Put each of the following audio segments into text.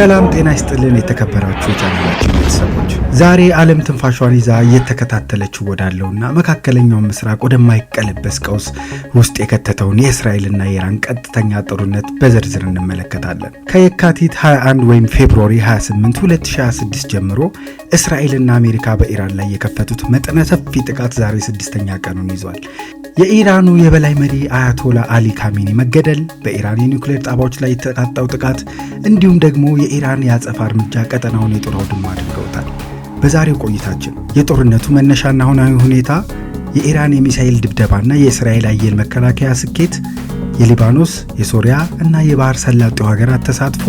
ሰላም ጤና ይስጥልን የተከበራችሁ የቻናላችን ቤተሰቦች፣ ዛሬ ዓለም ትንፋሿን ይዛ እየተከታተለችው ወዳለውና መካከለኛውን ምስራቅ ወደማይቀለበስ ቀውስ ውስጥ የከተተውን የእስራኤልና የኢራን ቀጥተኛ ጦርነት በዝርዝር እንመለከታለን። ከየካቲት 21 ወይም February 28 2026 ጀምሮ እስራኤልና አሜሪካ በኢራን ላይ የከፈቱት መጠነ ሰፊ ጥቃት ዛሬ ስድስተኛ ቀኑን ይዟል። የኢራኑ የበላይ መሪ አያቶላ አሊ ካሚኒ መገደል፣ በኢራን የኒውክሌር ጣቢያዎች ላይ የተቃጣው ጥቃት እንዲሁም ደግሞ የኢራን የአጸፋ እርምጃ ቀጠናውን የጦር አውድማ አድርገውታል። በዛሬው ቆይታችን የጦርነቱ መነሻና አሁናዊ ሁኔታ፣ የኢራን የሚሳኤል ድብደባና የእስራኤል አየር መከላከያ ስኬት፣ የሊባኖስ፣ የሶሪያ እና የባህር ሰላጤው ሀገራት ተሳትፎ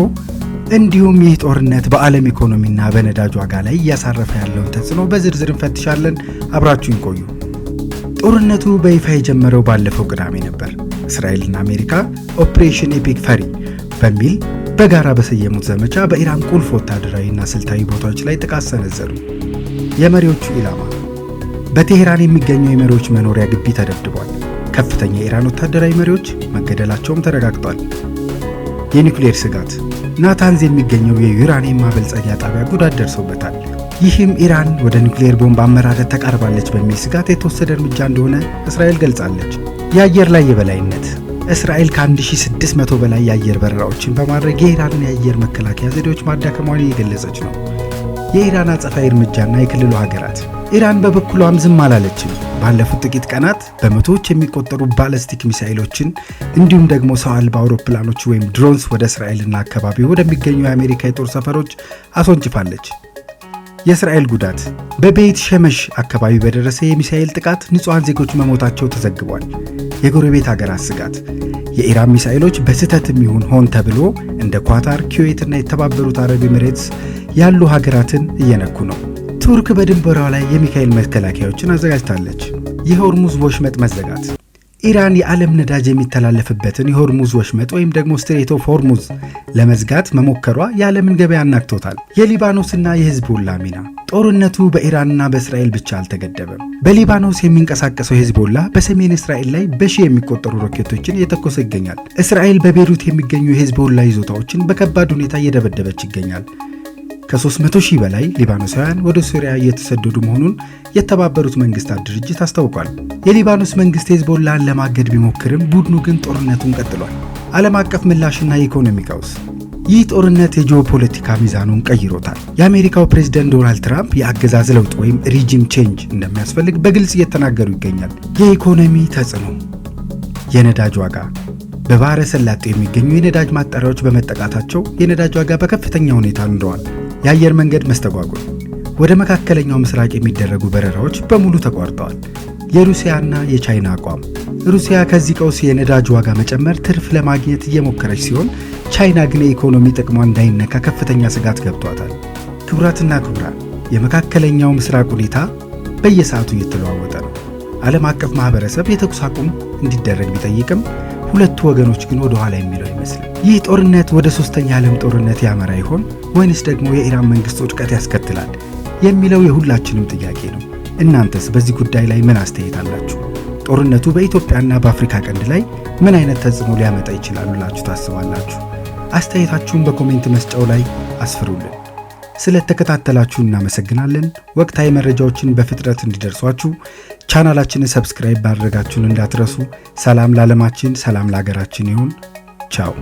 እንዲሁም ይህ ጦርነት በዓለም ኢኮኖሚና በነዳጅ ዋጋ ላይ እያሳረፈ ያለውን ተጽዕኖ በዝርዝር እንፈትሻለን። አብራችሁን ቆዩ። ጦርነቱ በይፋ የጀመረው ባለፈው ቅዳሜ ነበር። እስራኤልና አሜሪካ Operation Epic Fury በሚል በጋራ በሰየሙት ዘመቻ በኢራን ቁልፍ ወታደራዊና ስልታዊ ቦታዎች ላይ ጥቃት ሰነዘሩ። የመሪዎቹ ኢላማ፦ በቴሄራን የሚገኘው የመሪዎች መኖሪያ ግቢ ተደብድቧል። ከፍተኛ የኢራን ወታደራዊ መሪዎች መገደላቸውም ተረጋግጧል። የኒውክሌር ስጋት፦ ናታንዝ የሚገኘው የዩራኒየም ማበልጸጊያ ጣቢያ ጉዳት ደርሶበታል። ይህም ኢራን ወደ ኒውክሌር ቦምብ አመራረት ተቃርባለች በሚል ስጋት የተወሰደ እርምጃ እንደሆነ እስራኤል ገልጻለች። የአየር ላይ የበላይነት፦ እስራኤል ከ1600 በላይ የአየር በረራዎችን በማድረግ የኢራንን የአየር መከላከያ ዘዴዎች ማዳከሟን እየገለጸች ነው። የኢራን አጸፋዊ እርምጃና የክልሉ ሀገራት፦ ኢራን በበኩሏም ዝም አላለችም። ባለፉት ጥቂት ቀናት በመቶዎች የሚቆጠሩ ባለስቲክ ሚሳኤሎችን እንዲሁም ደግሞ ሰው አልባ አውሮፕላኖች ወይም drones ወደ እስራኤልና አካባቢው ወደሚገኙ የአሜሪካ የጦር ሰፈሮች አስወንጭፋለች። የእስራኤል ጉዳት፦ በቤት ሸመሽ አካባቢ በደረሰ የሚሳኤል ጥቃት ንጹሐን ዜጎች መሞታቸው ተዘግቧል። የጎረቤት ሀገራት ስጋት፦ የኢራን ሚሳኤሎች በስህተትም ይሁን ሆን ተብሎ እንደ ኳታር፣ ኩዌትና የተባበሩት አረብ ኤሚሬትስ ያሉ ሀገራትን እየነኩ ነው። ቱርክ በድንበሯ ላይ የሚሳኤል መከላከያዎችን አዘጋጅታለች። የሆርሙዝ ወሽመጥ መዘጋት፦ ኢራን የዓለም ነዳጅ የሚተላለፍበትን የሆርሙዝ ወሽመጥ ወይም ደግሞ Strait of Hormuz ለመዝጋት መሞከሯ የዓለምን ገበያ አናግቶታል። የሊባኖስና የሂዝቦላ ሚና፦ ጦርነቱ በኢራንና በእስራኤል ብቻ አልተገደበም። በሊባኖስ የሚንቀሳቀሰው ሂዝቦላ በሰሜን እስራኤል ላይ በሺህ የሚቆጠሩ ሮኬቶችን እየተኮሰ ይገኛል። እስራኤል በቤሩት የሚገኙ የሂዝቦላ ይዞታዎችን በከባድ ሁኔታ እየደበደበች ይገኛል። ከ300 ሺህ በላይ ሊባኖሳውያን ወደ ሱሪያ እየተሰደዱ መሆኑን የተባበሩት መንግስታት ድርጅት አስታውቋል። የሊባኖስ መንግስት ሄዝቦላን ለማገድ ቢሞክርም ቡድኑ ግን ጦርነቱን ቀጥሏል። ዓለም አቀፍ ምላሽና የኢኮኖሚ ቀውስ፦ ይህ ጦርነት የጂኦፖለቲካ ሚዛኑን ቀይሮታል። የአሜሪካው ፕሬዝዳንት ዶናልድ ትራምፕ የአገዛዝ ለውጥ ወይም regime change እንደሚያስፈልግ በግልጽ እየተናገሩ ይገኛል። የኢኮኖሚ ተጽዕኖ፣ የነዳጅ ዋጋ፦ በባህረ ሰላጤው የሚገኙ የነዳጅ ማጣሪያዎች በመጠቃታቸው የነዳጅ ዋጋ በከፍተኛ ሁኔታ ንረዋል። የአየር መንገድ መስተጓጎል፦ ወደ መካከለኛው ምስራቅ የሚደረጉ በረራዎች በሙሉ ተቋርጠዋል። የሩሲያና የቻይና አቋም፦ ሩሲያ ከዚህ ቀውስ የነዳጅ ዋጋ መጨመር ትርፍ ለማግኘት እየሞከረች ሲሆን፣ ቻይና ግን የኢኮኖሚ ጥቅሟ እንዳይነካ ከፍተኛ ስጋት ገብቷታል። ክቡራትና ክቡራን፣ የመካከለኛው ምስራቅ ሁኔታ በየሰዓቱ እየተለዋወጠ ነው። ዓለም አቀፍ ማህበረሰብ የተኩስ አቁም እንዲደረግ ቢጠይቅም ሁለቱ ወገኖች ግን ወደ ኋላ የሚለው አይመስልም። ይህ ጦርነት ወደ ሶስተኛ ዓለም ጦርነት ያመራ ይሆን ወይንስ ደግሞ የኢራን መንግስት ውድቀት ያስከትላል የሚለው የሁላችንም ጥያቄ ነው። እናንተስ በዚህ ጉዳይ ላይ ምን አስተያየት አላችሁ? ጦርነቱ በኢትዮጵያና በአፍሪካ ቀንድ ላይ ምን አይነት ተጽዕኖ ሊያመጣ ይችላል ብላችሁ ታስባላችሁ? አስተያየታችሁን በ comment መስጫው ላይ አስፍሩልን። ስለተከታተላችሁ እናመሰግናለን። ወቅታዊ መረጃዎችን በፍጥነት እንዲደርሷችሁ ቻናላችንን subscribe ማድረጋችሁን እንዳትረሱ። ሰላም ለዓለማችን፣ ሰላም ለሀገራችን ይሁን። ቻው።